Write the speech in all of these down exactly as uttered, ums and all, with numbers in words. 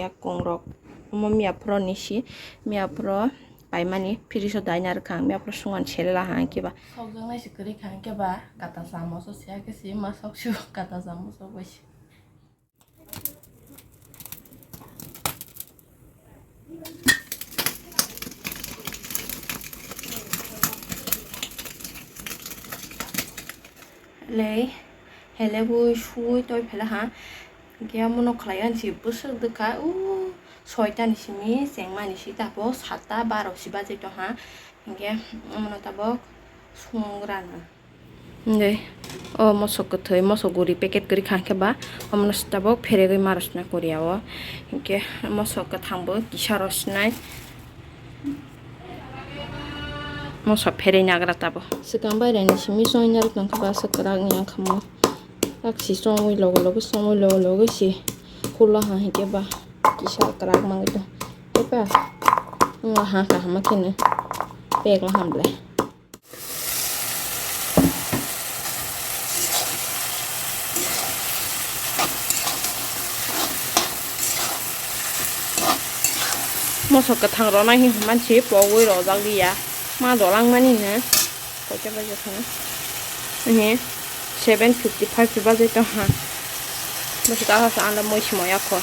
Yak kung rok. Omo miya phoro ni si, miya phoro paimani fridge o daina rwkha ang, miya phoro sungani sele la ha ang khe ba. Sokjaknai se kwrwi kha ang khe ba, kata chamoso se, hakhe se ma sok sio, kata chamoso bai se. Lei, hele bui sui toi phela ha. Hingke omono khlai ani si bwswk dwkha, o soita ni simi chengmani si tabok satta baro si bachai tongha. Hingke omono tabok sungrana. Hingke o mosok kwthwi, mosok guri packet kwrwi kha hingke ba, omono tabok pheregwi ma rwsna Korea o. Hingke mosok kwthang bo kisa rwsnai. Mosok pherwi nagra tabok. Swkang bairani simi songwi narwk tongkha ba swk kwrak ni wngkha mo. Taksi chongwi logo logo chongwi logo logo se hula ha hingke ba kisa kwrak mangwi tong. Tepa wngla ha kaham khe no pek la hamle. Mosok kwthang rwna hwnwi hwnba se pogwi rojak liya. Ma dolang mani no. Koita baje thangna. Ehe, seven fifty five se baje tongha. Bwswk kahasa ang da mui simo yakho.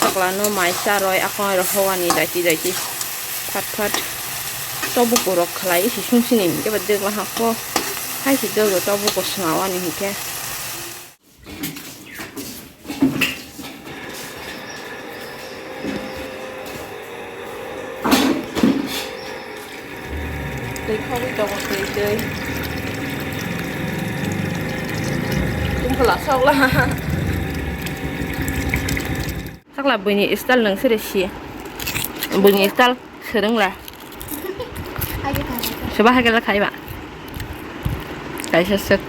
Sakla no mai charoi akon rok hogani daiti daiti. Phat phat. Tobuko rok khlai si sung sini hingke ba degla hakho. Hai si dego tobuko swnawani hingke. Twi khogwi tongo, twi, twi. Tungkhola sokla. Sakla buini style nang sere si. Buini style sereng la. Soba hagela khaiba. Kaisa sek.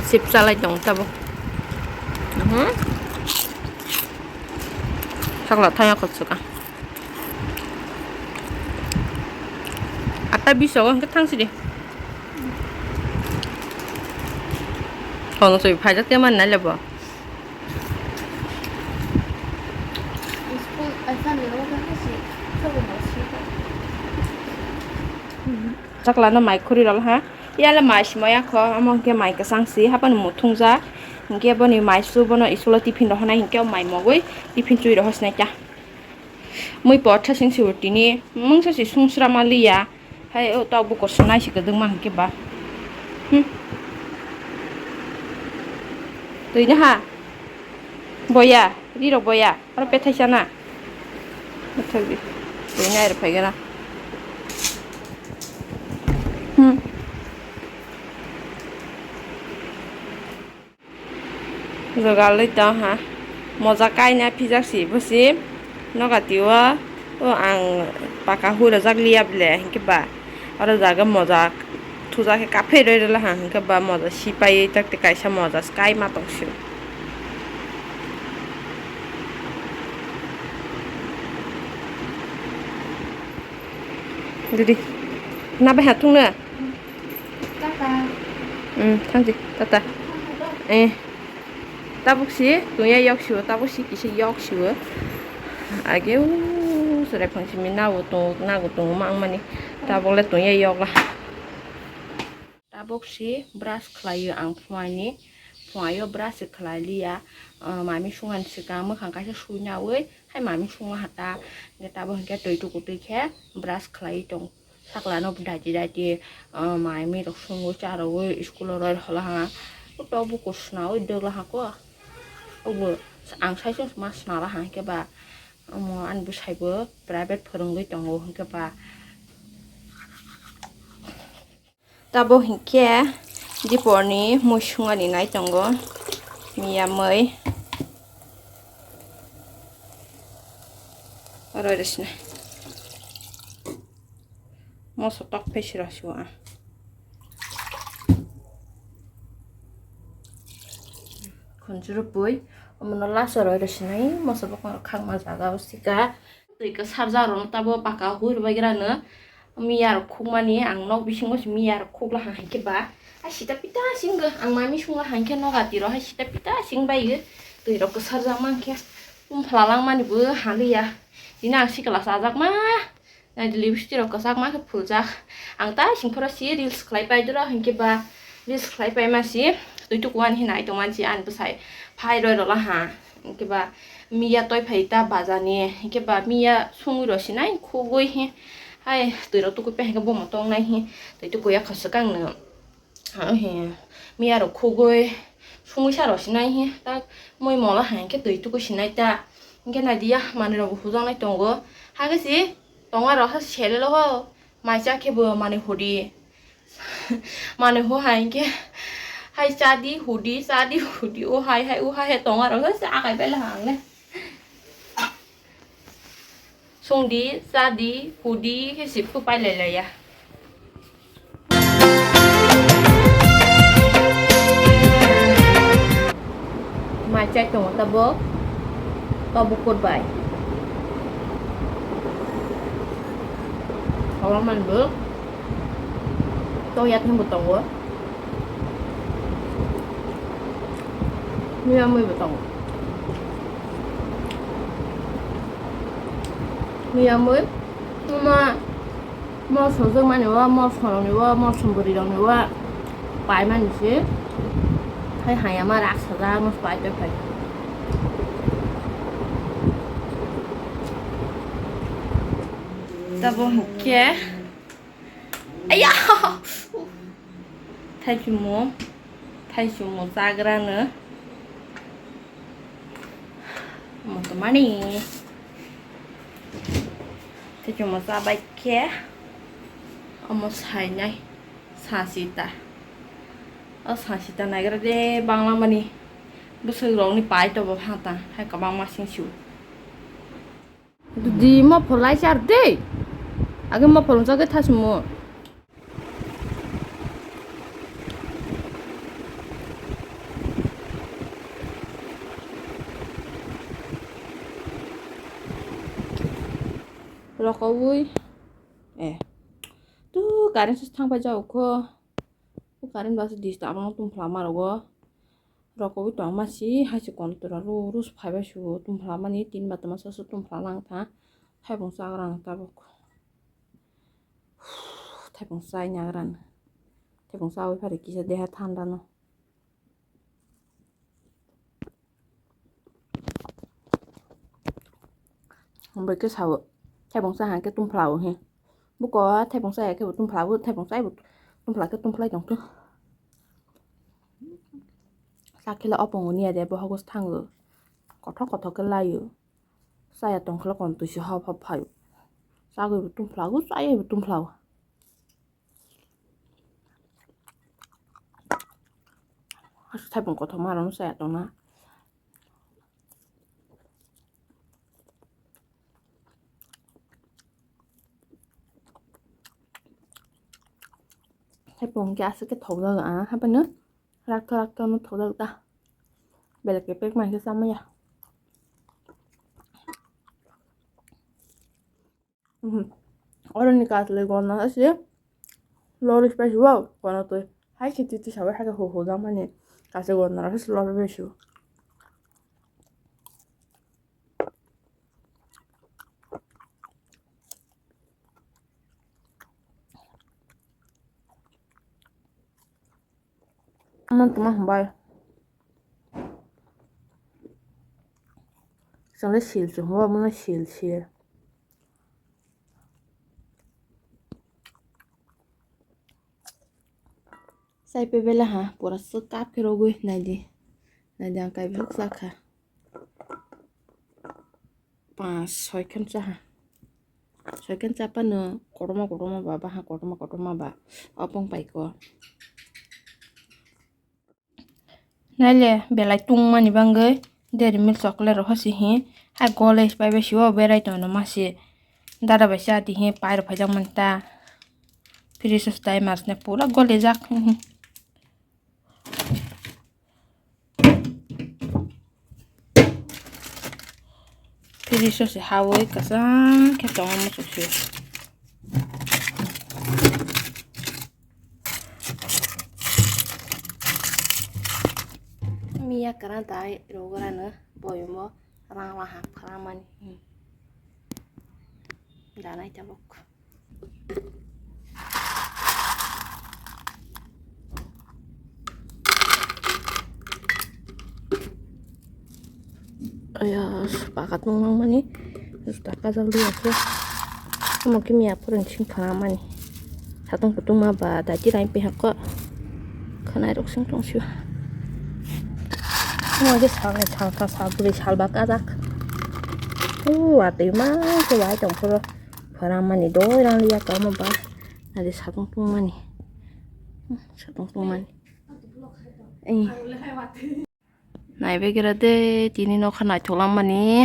Sip chalai tong tabo. Mhm. Sakla thaya khotsuka. Ata bisogo hingke thang sidi. Kono soi phaijak te man nai lebo. Sakla no mai khuri rol ha. Yala mai simo yakho, amo hingke mai kwchang si, hapan muthungja. Hingke boni mai su bono school o tiffin rohonai hingke mai mogwi tiffin chui rohosnai ta. Mui potha sing si tini mungsa si sungsra ma liya. Hai o tok buko sunai si kwdwng ma hingke ba. Hmm. Twi na ha. Boya, ri rok boya. Aro pethai sana. Pethai di. Twi na ero phai gana. Hmm. Jogalwi tong ha. Moja kaina phijak si bo si. Noga tio. O ang paka hui rojak liya ble hinkhe ba. Oro jaga moja thujak khe kaphai roi rwla ha hinkhe ba moja sipai tak tei kaisa moja kai ma tong sio. Didi. Na bai ha thung na. Tata. Hmm, thangdi, tata. Eh. Tabuk si, tuya yok siwo, tabuk si kisa yok siwo. Age u, sore phang simi nago tung, nago tung ma ang mani. Tabuk le tuya yok la. Tabuk si brush khlaiyo ang phuaini. Phuaio brush khlai liya. Ah, mami sungan sikang mwkhang kaisa sui nawi. Hai mami sungma hata. Nge tabuk hinkhe twi tuku twi khe brush khlai tong. Sakla no daiti daiti, ah, mai mi rok sungwi cha rwui school o roi rwla ha. Tok buko sna oi dwgla ha ko. Obo ang sai se ma sna la ha hinkhe ba. Omo ani bwsai bo private phwrwngwi tongo hinkhe ba. Tabo hinkhe diporni mui sungani nai tongo. Miya mui. Oro rwsna. Moso tok phai siro siwa. Khunjuru pui. Omono last oro rwsnai. Moso bokong khakma jaga o sika. Twi kwsarjak rokno tabo paka hui rwbaikhe rano. Miya rok khukmani ang nok bisingo se miya rok khukla ha hinkhe ba, hai sita pita singgo ang mami sungla ha hinkhe nok atiro hai sita pita sing bai twi rok kwsarjak mankhe umphla langmani bo haliya. Tini ang sikla chajakma. Naidi lipstick rok kwchak ma khe phuljak. Ang tai sing phoro si reels khlai pai doro hinkhe ba reels khlai pai ma si twi tuku ani hinai tong man si ani bwsai phai roi rwla ha. Hinkhe ba miya toi phai ta baja ni hinkhe ba miya sungwi rw sinai khugwi hi hai twi rok tuku pai hinkhe bomo tong nai hi twi tuku ya kha swkang no. He, miya rok khugwi sungwi sa rw sinai he, ta mui mola hai khe twi tuku sinai ta. Hinkhe nai diya manwi rok bo hujaknai tongo. Hakhe si tonga rok ha sele logo, mai cha khe bo manwi hudi. Manwi hu hai khe, hai cha di hudi, cha di hudi, o hai hai, o hai hai tonga rok ha se akai bai la ang le. Sungdi, chadi, hudi, khe siphu pai lai laiya. Mai chai tongo tabuk, tabuk kurbai. Hawang manbo, to yat hembo tongo. Miya mui bo tongo. Miya mui, ma, mol sojak mani o, mol sorok ni o, mol sombori rok ni o, pai mani se. Hai haya ma rak sajak no pai tei pai. Tabo hwnkhe. Aya! Thaichumo, thaichumo chagrano. Motomani. Thaichumo chabai khe omo sainai sasita. O sasita naigra de bangla mani bwswk rokni pai tobo hata hai kwbangma singsu. Didi mopho lai char de. Age mopho lungsa khe thasmo. Rokoui. Eh. Tu current switch thang pai jao kho. Tu current ba se disturb ang tum phla ma rogo. Rokogwi tongma si hai se kono tura ru ru se phaibai su tumphla mani tin ba tongma sa su tumphla lang tha. Thaibung chagra ang tabuk. Thaibung chai nagra ang. Thaibung chawi phari kisa deha thanda no. Hwnbai khe sao, thaibung cha hang khe tumphla o he. Buko thaibung chaya khe bo tumphla o, thaibung chai bo tumphla khe tumphla tong thu. Sakhe le opong ni ya de bohogo thango. Kothok kothok khe laio. Chaya tong khe le kon twi se hop hop phaio. Chagwi bo tumphla o, chayai bo tumphla o. Aswk thaibung kothoma rokno chaya tongna. Thaibung khe aswk khe thokjagw ang, haphano rakto rakto no thokjagw ta. Belai khe pek mai khe chamaya. Mhm. Oro ni katle gonna se lori space wow kono twi hai se titi sabai hai ho ho jamani katle gonna se lori be su. Ama tuma hambai. Chale sil se huma muna sil sil. Sai pe bela ha pura swk kap khe rogwi naidi. Naidi ang kaibwswk chakha. Pas soi khan chaha. Soi khan chapano kotorma kotorma ba baha kotorma kotorma ba opong paiko. Naile belai tungmani bagwi Dairy Milk chocolate rok hosi hi hai gole pai bai sio berai tongno masi dada bai cha di hi pai rok phaijak manta. Princess Diamonds ne pura gole jak. Fridge o se hawi kwchang khe tongo muchuk se. Kwran dai rogorano boyamo rang waha phrangmani. Hmm. Danai tabuk. Aya, baka tong langmani, juta kajal di ase. Omo khe miya phwrwng sing phanamani. Satung kutung ma ba daiti line pe hakko. Khwnai rok sing tong sio. Omo khe sal, sal, sal, sal bwrwi sal ba kajak. O watwi ma khe wai tong phuru phanamani doi rang liya kamo ba. Nadi satung tongmani. Hmm, satung tongmani. Eh. Naibegira de, tini nokha naithok langmani.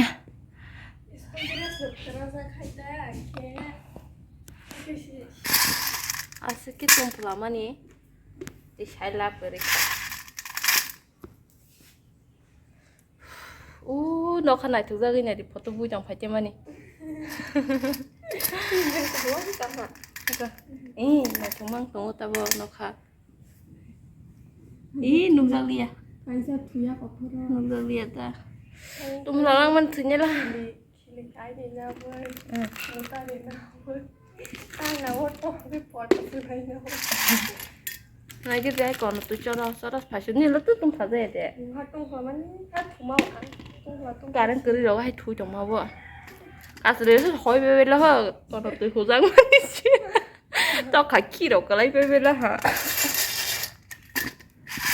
Aswk khe tong phulamani. Tei sai lab kwrwi kha. O nokha naithok jagwi naidi photo bui tong phaite mani. Eh, naithok mang tongo tabo nokha. Ih, nukjakliya. Kaisa thuya kophoro. Nukjakliya ta. Tumla langmani thwinela. Khili, khili kaini na boi. Hmm. Mutani na boi. Ana o to bi pot tu nai na boi. Nai ke jai kono tu choro, choro phasu ni lo tu tum phasu de. Nungha tungkha mani, a thuma ang. Tungkha tungkha. Current kwrwi rok hai thui tongma bo. Kasle hoi be be lo ho, kono tu hujak mani si. To kha khiro kalai be be la ha.